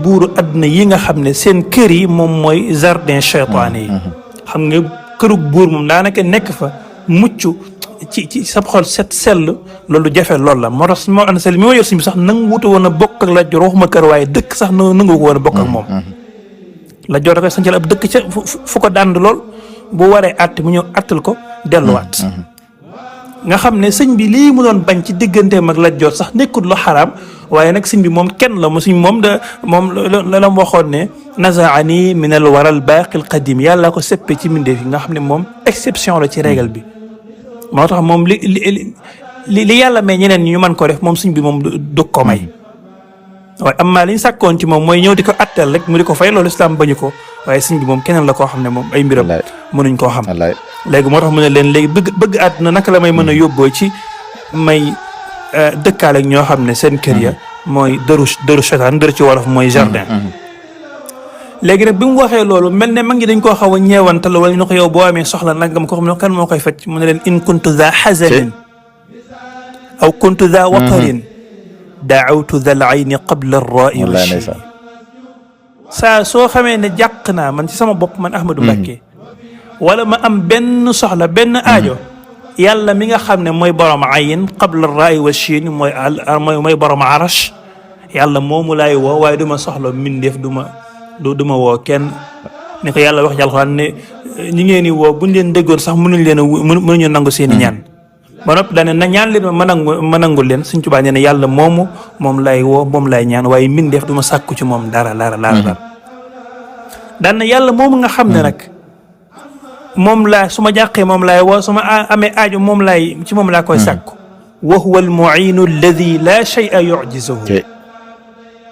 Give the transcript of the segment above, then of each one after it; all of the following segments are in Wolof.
buuru àdduna yi nga xam ne seen kër yi moom mooy jardin cheytaane yi xam nga kërug buur moom daanaka nekk fa mucc ci sa xol set sell loolu jafe loolu la moo tax moo an sell mi ma yor si bi sax nangu wutu woon a bokk ak Lat Joor waxuma kër waaye dëkk sax nangu ko woon a bokk ak moom Lat Joor da koy sancal ab dëkk ca fu ko dànd lool bu waree àtt mu ñëw àttal ko delluwaat nga xam ne sëñ bi lii mu doon bañ ci digganteem ak Lat Joor sax nekkul lu xaraam waaye nag sëñ bi moom kenn la mu sëñ moom la waxoon ne nazaani min al waral baaqi al qadim yàlla ko seppe ci mbindeef yi nga xam ne moom exception la ci règle bi moo tax moom li yàlla may ñeneen ñu mën ko def moom sëñ bi moom du ko may waaye am maa li ñu sàkkoon ci moom mooy ñëw di ko attel rek mu di ko fay loolu islam bañu ko waaye sëñ bi moom keneen la koo xam ne moom ay mbiram mënuñ koo xam léegi moo tax mu ne leen léegi bëgg àdduna naka la may mën a yóbboo ci may dëkkaale ak ñoo xam ne seen kër ya mooy dëru setaan dëru ci wolof mooy jardin léegi nag bi mu waxee loolu mel ne mag ñi dañ koo xaw a ñeewantal wala ñu ne ko yow boo amee soxla nagam ko xam ne kan moo koy faj mu ne leen in kuntu za xazanin aw kuntu za watarin daawtu dal ayni qabla arraai wa shii saa soo xamee ne jàq naa man ci sama bopp man Ahmadou Mbacké wala ma am benn soxla benn aajo yàlla mi nga xam ne mooy borom ayin qabla arraai wa shii mooy borom arash yàlla moomu laay woo waaye duma soxla mindeef du ma woo kenn ni ko yàlla wax ci Alxuraan ne ñi ngeen di woo buñ leen déggoon sax mënuñu nangu seen i ñaan ba noppi daane na ñaan leen ma nangul leen Sëñ Tuubaa nee na yàlla moom lay woo moom lay ñaan waaye mbindeef du ma sàkku ci moom dara daan na yàlla moomu nga xam ne nag moom laa su ma jàqee moom laay woo su ma amee aajo ci moom laa koy sàkku wa huwa al mu'inu alladi la shay'a yu'jizuhu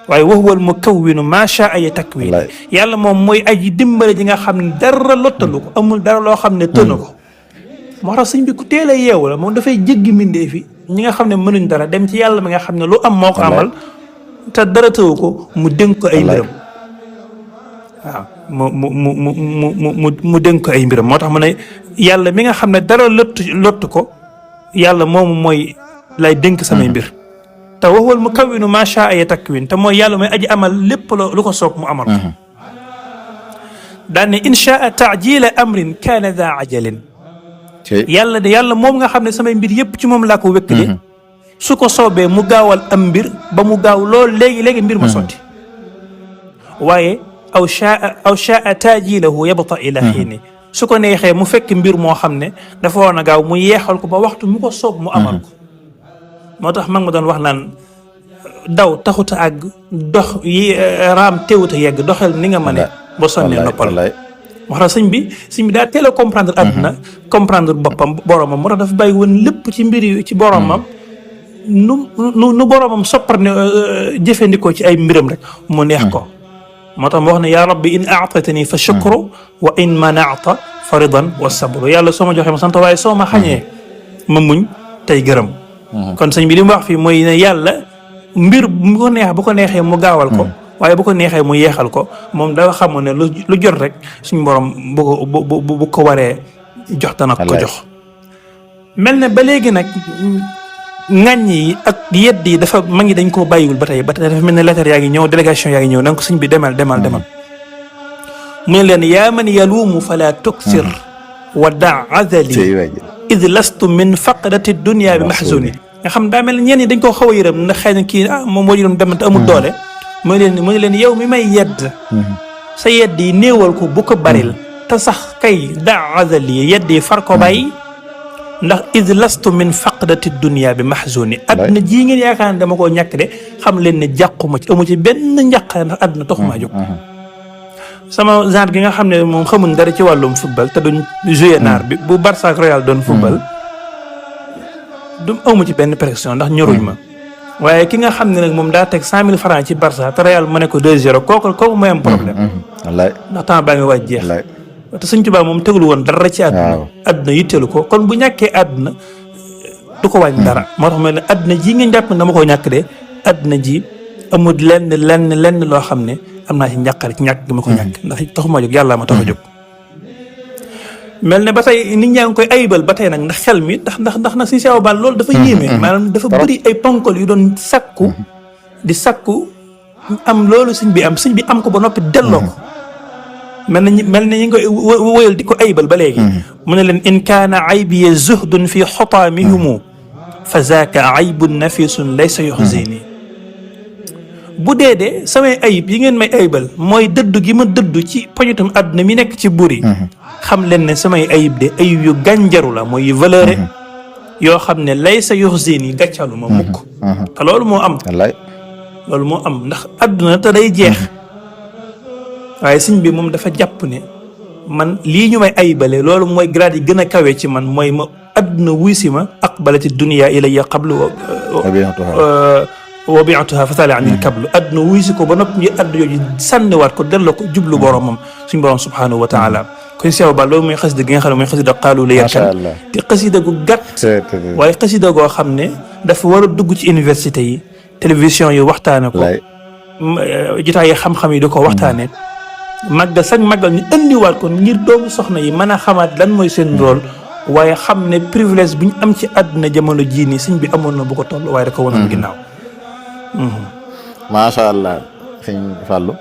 waaye wa huwa al mukawwinu ma sha'a takwin yàlla moom mooy aji dimbale ji nga xam ne dara lottalu ko amul dara loo xam ne tëna ko moo tax sëñ bi ku teel a yeewu la moom dafay jéggi mbindee fi ñi nga xam ne mënuñ dara dem ci yàlla mi nga xam ne lu am moo ko amal te dara tëwu ko mu dénk ko ay mbiram waaw mu dénk ko ay mbiram moo tax mu ne yàlla mi nga xam ne dara lottu ko yàlla moomu mooy lay dénk samay mbir te wa huwal mukawwinu maa shaa'a takwin te mooy yàlla mooy aji amal lépp lu ko soog mu amal ko daan ne in shaa taajila amrin kaana daa ajalin yàlla moom nga xam ne samay mbir yëpp ci moom laa ko wékk de su ko soobee mu gaawal am mbir ba mu gaaw lool léegi mbir ma sotti waaye aw shaa taajilahu yabta ila xiini su ko neexee mu fekk mbir moo xam ne dafa woon a gaaw mu yeexal ko ba waxtu mu ko soob mu amal ko moo tax mag ma doon wax naan daw taxut a àgg dox yi raam teewut a yegg doxal ni nga mën a ba sonnee noppal wax na sëñ bi daa teel a comprendre àdduna comprendre boppam boromam moo tax dafa bàyyi woon lépp ci mbir yi ci boromam nu boromam soppar ne jëfandikoo ci ay mbiram rek mu neex ko moo tax mu wax ne yaa rabbi in a'taytani fa shukru wa in mana'ta fa ridan wa sabru yàlla soo ma joxee ma sant waaye soo ma xañee ma muñ tey gërëm kon sëñ bi li mu wax fii mooy ne yàlla mbir bu ko neexee mu gaawal ko waaye bu ko neexee mu yeexal ko moom dafa xamoon ne lu jot rek suñu borom bu ko waree jox dana ko jox mel ne ba léegi nag ŋàññ yi ak yedd yi dafa mag ñi dañ koo bàyyiwul ba tey dafa mel ne lettre yaa ngi ñëw délégation yaa ngi ñëw donc sëñ bi demal mu ne leen yaa man yaluumu fala tuksir wa da azali id lastu min faqdati dunia bi mahzuni nga xam daa mel ne ñenn ñi dañ koo xaw a yërëm ndax xëy na kii moom moo yërëm dem te amul doole mu ne leen yow mi may yedd sa yedd yi néewal ko bu ko baril te sax kay da azali yedd yi far ko bàyyi ndax id lastu min faqdati dunia bi mahzuni adduna jii ngeen yaakaar ne dama koo ñàkk de xam leen ne jàquma ci amu ci benn njàqare ndax adduna taxumaa jóg sama genre gi nga xam ne moom xamuñ dara ci wàllum football te duñ joué naar bi bu Barça ak Real doon football du amu ci benn pression ndax ñoruñ ma waaye ki nga xam ne nag moom daa teg 100 000 francs ci Barça te Real mu ne ko 2-0 kooku mooy am problème ndax temps baa ngi waaj jeex te Sëñ Tuubaa moom tegul woon dara ci àdduna yitteelu ko kon bu ñàkkee àdduna du ko wàññi dara moo tax ma ne àdduna ji ngeen jàpp ne dama koo ñàkk de àdduna ji amul lenn loo xam ne am naa ci njàqare ci ñàkk gi ma ko ñàkk ndax taxuma jóg yàlla ma tax a jóg mel ne ba tey nit ñaa ngi koy ayibal ba tey nag ndax xel mi ndax nag si sew baal loolu dafa yéeme maanaam dafa bëri ay ponkol yu doon sakku di sakku am loolu sëñ bi am ko ba noppi delloo ko mel na ñi ngi koy wóyal di ko aybal ba léegi mu ne leen in kaana aybiya zuhdun fi xotaamihumu fa zaaka aybun nafisun laysa yuxzini bu dee samay ayib yi ngeen may aybal mooy dëddu gi ma dëddu ci poñitum àdduna mi nekk ci buur yi xam leen ne samay ayib de ayib yu gànjaru la mooy yu valeur yoo xam ne laysa yuxzini gàccalu ma mukk te loolu moo am ndax àdduna te day jeex waaye sëñ bi moom dafa jàpp ne man lii ñu may ayibale loolu mooy grade yi gën a kawe ci man mooy ma àdduna wuy si ma aqbalati dunia ilayya qablu wa bi'tuha fatala anil kablu àdduna wuy si ko ba noppi ñu àddu yooyu sànniwaat ko delloo ko jublu boromam suñu borom subhanahu wa taala kon sew ba loolu mooy xasida gi nga xam ne mooy xasida qaalu li yarkan te xasida gu gàtt waaye xasida goo xam ne dafa war a dugg ci université yi télévision yi waxtaane ko jotaay yi xam-xam yi di ko waxtaane màggal ñu indiwaat ko ngir doomu soxna yi mën a xamaat lan mooy seen rôle waaye xam ne privilège bu ñu am ci àdduna jamono jii nii sëñ bi amoon na bu ko toll waaye da ko wanoon ginnaaw macha allah sëñ Fallou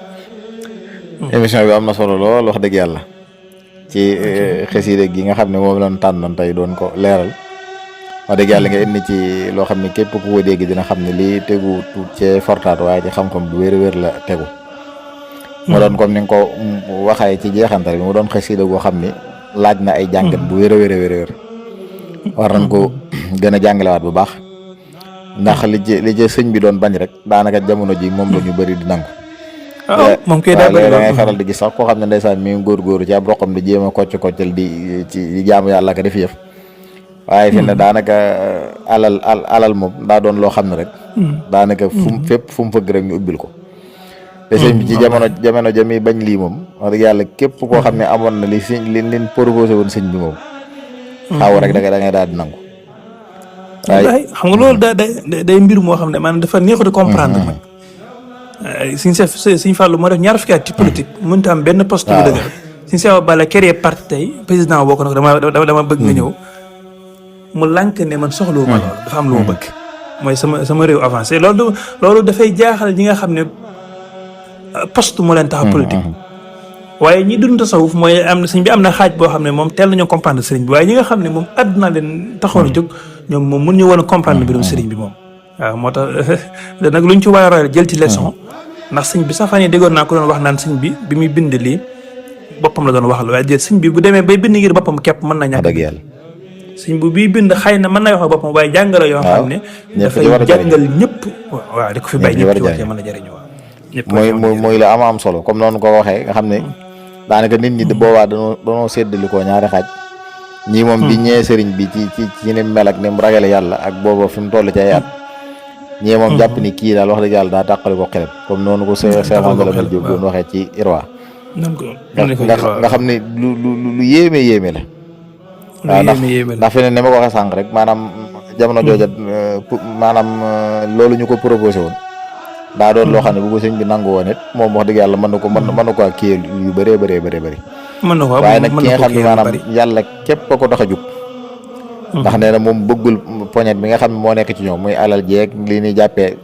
émission bi am na solo lool wax dëgg yàlla ci xasida gi nga xam ne moom lañ tànnoon tey doon ko leeral wax dëgg yàlla nga indi ci loo xam ne képp ku ko dégg dina xam ne lii tegu tuut cee fortaat waaye ci xam-xam bu wér-wér la tegu mu doon comme ni nga ko waxee ci jeexantal bi mu doon xasida goo xam ni laaj na ay jàngat bu wér war nañ ko gën a jàngalewaat bu baax ndax li ci sëñ bi doon bañ rek daanaka jamono ji moom la ñu bëri di nangu moom kay da ngay faral di gis sax koo xam ne ndeysaan mi ngi góorgóoru ci ab roqam di jéem a koccal di jaamu yàlla ka def yëf waaye fi ne daanaka alal moom daa doon loo xam ne rek daanaka fu mu fëgg rek ñu ubbil ko te sëñ bi ci jamono jami bañ lii moom wax dëgg yàlla képp koo xam ne amoon na li leen proposé woon sëñ bi moom xaaw rek da ngay daal di nangu waaye xam nga loolu day mbir moo xam ne maanaam dafa neexut a comprendre nag suñ Fallou moo def ñaar fukki at ci politique mënut a am benn poste bu dëgër suñ Seex Balla créé parti tey président boo ko nag dama bëgg nga ñëw mu lànk ne man soxlawuma loolu dafa am lu ma bëgg mooy sama réew avancé loolu dafay jaaxal ñi nga xam ne poste moo leen tax a politique waaye ñi dund tasawuf mooy am na sëñ bi am na xaaj boo xam ne moom teel nañoo comprendre sëriñ bi waaye ñi nga xam ne moom àdduna leen taxoon a jóg ñoom moom mën ñu woon a comprendre mbirum sëriñ bi moom waaw moo tax nag luñ ci war a royal jël ci leçon ndax sëñ bi sax fan yii déggoon naa ko doon wax naan sëñ bi muy bind lii boppam la doon wax la waaye jël sëñ bi bu demee bay bind ngir boppam képp mën na ñàkk yàlla sëñ bu bii bind xëy na mën na wax boppam waaye jàngale yoo xam ne dafay jàngal ñëpp waaw di ko fi bàyyi ñëpp ci war cee mën a jëriñoo mooy la am solo comme noonu ko waxee nga xam ne daanaka nit ñi boobaa danoo séddali ko ñaari xaaj ñii moom di ñee sëriñ bi ci ni mel ak ni mu ragale yàlla ak booba fi mu toll ci ay at ñii moom jàpp ni kii daal wax dëgg yàlla daa tàqali ko xelam comme noonu ko seexangalamel Jóob doon waxee ci Irwa nga xam ne lu yéeme la waaw ndax fi ne ni ma ko waxee sànq rek maanaam jamono jooja maanaam loolu ñu ko proposé woon daa doon loo xam ne bu ko sëñ bi nangu woon it moom wax dëgg yàlla mën na ko kii yu bëree waaye nag ki nga xam ne maanaam yàlla képp ko tax a jug ndax nee na moom bëggul poñet bi nga xam ne moo nekk ci ñoom muy alal jeeg li ñuy jàppee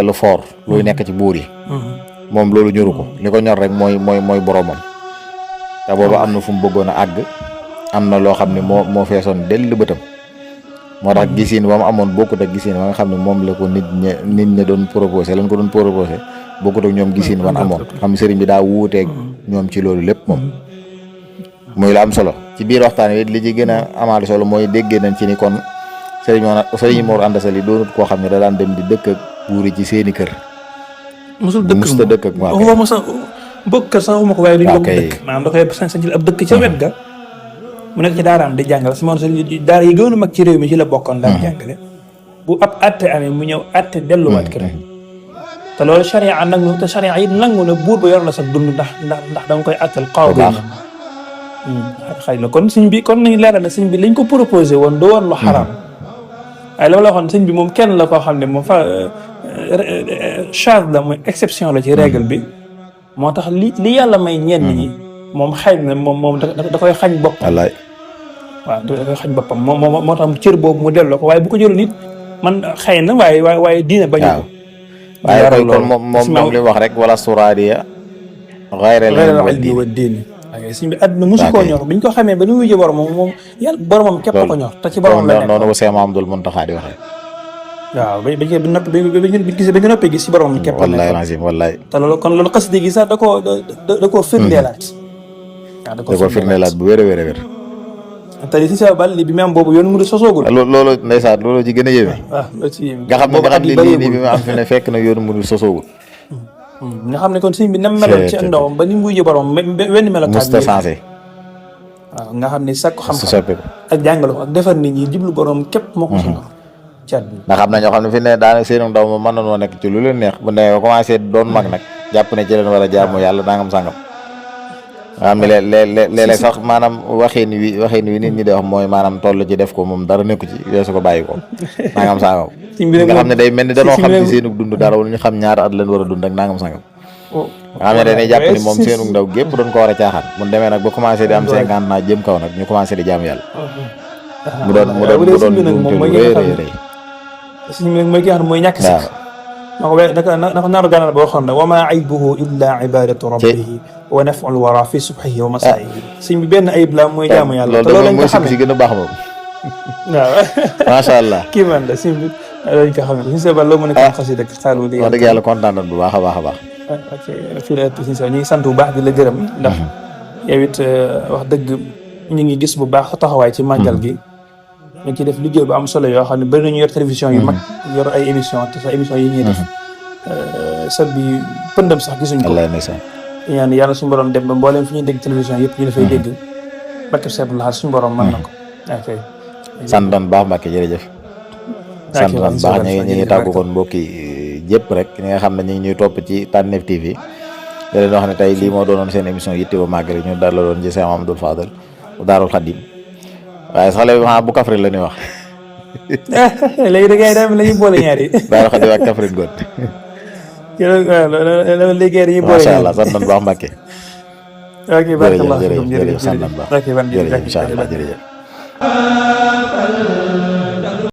lu fort luy nekk ci buur yi moom loolu ñoru ko li ko ñor rek mooy boromam te booba am na fu mu bëggoon a àgg am na loo xam ne moo feesoon dell bëtam moo tax gisiin ba mu amoon bokkut ak gisiin ba nga xam ne moom la ko nit ña doon proposé lañ ko doon proposé bokkut ak ñoom gisiin ban amoon xam sëriñ bi daa wuuteeg ñoom ci loolu lépp moom muy la am solo ci biir waxtaan wi li ci gën a amaale solo mooy déggee nañ ci ni kon sëriñ Mor Anta Sali doonut koo xam ne da daan dem di dëkk ak buur yi ci seeni kër musul dëkk ak waaw mos a bokk kër sax waxuma ko waaye duñ bokk dëkk maanaam da koy sañal ab dëkk ca wet ga mu nekk ci daaraam di jàngale si moom daara yi gën a mag ci réew mi ci la bokkoon daan jàngale bu ab atte amee mu ñëw atte delluwaat kër te loolu charia nangu te charia yi nangu na buur ba yor la sa dund ndax danga koy attal xaw bi xëy na kon sëñ bi kon nañ leeral ne sëñ bi lañ ko proposé woon du woon lu xaraam waaye la ma la waxoon sëñ bi moom kenn la koo xam ne moom fa charge la mooy exception la ci règle bi moo tax li yàlla may ñenn ñi moom xëy na moom da koy xañ boppam. wallaay waaw da koy xañ boppam moo tax cër boobu mu delloo ko waaye bu ko jëloon nit man xëy na waaye diine bañu ko. waaye koy kon moom li wax rek wala suraadiya xayril ilmi wa diini sëñ bi àdduna mosu koo ñor biñ ko xamee ba ñu wujjee boromam moom yàlla boromam képp ko ñor te ci boromam la nekk noonu ko Seex Mamadul Muntaxa di waxee waaw ba noppee gis ci boromam képp wallaay lazim wallaay te loolu kon loolu xasida gi sax da koo firndeelaat waaw da koo firndeelaat bu wér a wér a wér te li si sa bal li bi mu am boobu yoonu mu di sosoogul loolu ndeysaan loolu ci gën a yéeme waaw loolu ci yéeme nga xam ne lii bi mu am fi ne fekk na yoonu mu di sosoogul nga xam ne kon sëñ bi nam meloon ci ndawam ba ni mu wujjee borom wenn melokaan musta sensé waaw nga xam ne sàkku xam-xam soppeeku ak jàngale ko ak defar nit ñi jublu borom képp moo ko sonal ci àdduna ndax xam na ñoo xam ne fi ne daanaka seenu ndaw moom mën na noo nekk ci lu leen neex bu demee ba commencé doon mag nag jàpp ne ci leen war a jaamu yàlla nangam sangam nga xam ne léeg-léeg sax maanaam waxin wi nit ñi di wax mooy maanaam toll ci def ko moom dara nekku ci weesu ko bàyyi ko nangam sangam nga xam ne day mel ni danoo xam ci seenu dund dara wala ñu xam ñaata at leen war a dund ak nangam sangam nga xam ne dañuy jàpp ni moom seenu ndaw gépp doon ko war a caaxaan bu demee nag ba commencé di am 50 naa jëm kaw nag ñu commencé di jaamu yàlla mu doon rëy suñu bi mooy ki nga xam ne mooy ñàkk sax nako naaru gànnaar boo xam ne wa maa aybuhu illa ibadatu rabbihi wa naf'ul wara fi subhihi wa masaa'ihi suñ bi benn ayib la mooy jaamu yàlla te loolu lañ ko xam si gën a baax moom waaw macha allah kii man la suñ bi lañ ko xam ne suñu sebal loo mën a ko xasi rek xaalu li wax dëgg yàlla kontaan nañ bu baax a baax a baax fii la suñu sebal ñu ngi sant bu baax di la gërëm ndax yow it wax dëgg ñu ngi gis bu baax taxawaay ci màggal gi ñu ci def liggéey bu am solo yoo xam ne bëri nañu yor télévision yu mag yor ay émission te sax émission yi ñuy def sa bi pëndam sax gisuñ ko ñaan yàlla suñu borom dem ba mbooleem fi ñuy dégg télévision yëpp ñu dafay dégg barke seetlu la suñu borom mën na ko ok sant nañ baax Mbàkke jërëjëf sant nañ baax ñu ngi tàggu kon mbokki jëpp rek ñi nga xam ne ñu ngi ñuy topp ci Tànneef TV da leen wax ne tey lii moo doonoon seen émission yitte ba màggal ñu daal la doon ci Cheikh Mamadou Fadal Daarul Xadim waaye sax léegi bu Kaffrine la ñuy wax léegi da ngay dem la ñuy boole ñaar yi Daarul Xadim ak Kaffrine gon léegi dañuy boole macha allah sant nañ baax Mbàkke ok barakallah jërëjëf sant nañ baax jërëjëf incha allah jërëjëf